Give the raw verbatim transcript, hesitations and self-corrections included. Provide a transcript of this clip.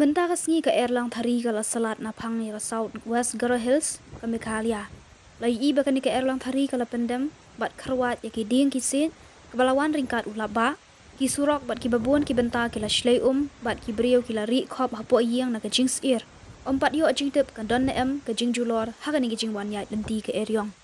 Mynta ka sngi ka Erlang Thari ka la salat naphang ïa ka South West Garo Hills ka Meghalaya. La ïohi ba kane ka Erlang Thari ka la pyndem bad kharwait ïa ki dieng ki siej kaba la wan ryngkat u lapbah, ki surok bad kiba bun ki bynta ki la shlei um bad ki briew ki la rieh khop hapoh ïing na ka jingsyier. Ym pat ïoh jingtip kan don ne em ka jingjulor ha kane ka jingwan ïaid lynti ka eriong.